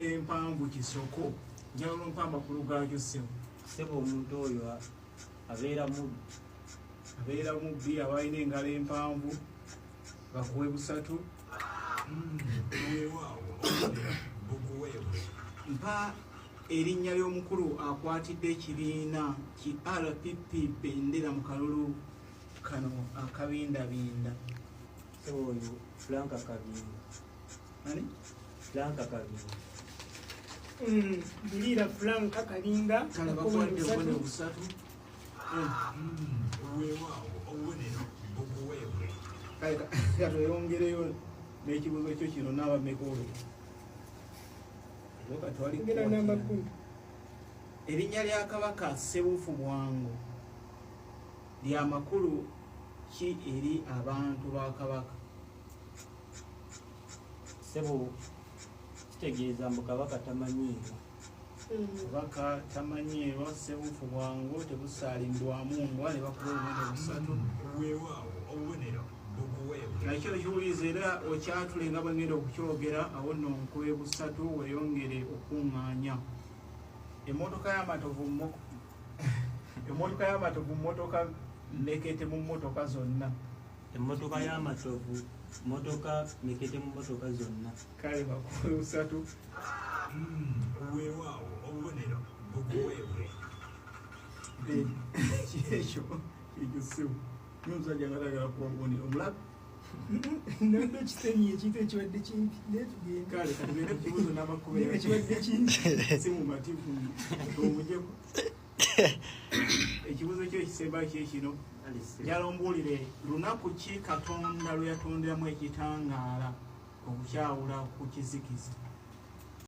Empanvu kisoko, njagala ompa amakulu gaakyo, ssebo. Ssebo, omuntu oyo abeera mubbi. Abeera mubbi. Abalina engalo empanvu bakuwe busatu. Weewaawo, obubonero bukuweebwe. Mpa erinnya ly'omukulu akwatidde ekibiina ki RPP bendera mu kalulu kano akabindabinda. Ssebo, oyo Franka Kabinda. Ani? Franka Kabinda. Biriira Franka Kabinda. Kale, bakuwadde obubonero busatu. Weewaawo, obubonero bukuweebwe. Kale, katweyongereyo n'ekibuuzo kyo kino n'abameka olwo. Ngera namba 10. Erinnya lya Kabaka Ssebuufu Bwangu lya makulu ki eri abantu ba Kabaka? Ssebo, kitegeeza mbu Kabaka tamanyiirwa. Kabaka tamanyiirwa. Ssebuufu Bwangu, tebusaalimbwamu mbwa, ne bakuba obubonero busatu. Weewaawo, obubonero bukuweebwe. Nakyo kiwuliriza era okyatule nga bwe ngenda okukyogera. Awo nno nkube busatu, weeyongere okuŋŋaanya. Emmotoka y'amatovu mmotoka mmekete mu mmotoka zonna? Emmotoka y'amatovu motoka mekete mu motoka zonna. Kale, bakube busatu. Weewaawo, obubonero bukuweebwe. Ekyo ekyo ssebo, n'omusajja nga tayagala kuba bubonero omulabe. Nabadde okitemye ekintu ekibadde kimpi, naye tugende. Kale, katugende ku kibuuzo namba 10. Naye ekibadde kimpi. Si mumativu, omujeko. Ekibuuzo kyo ekisembayo kye kino. Njala ombuulire lunaku ki Katonda lwe yatonderamu ekitangaala okukyawula ku kizikiza.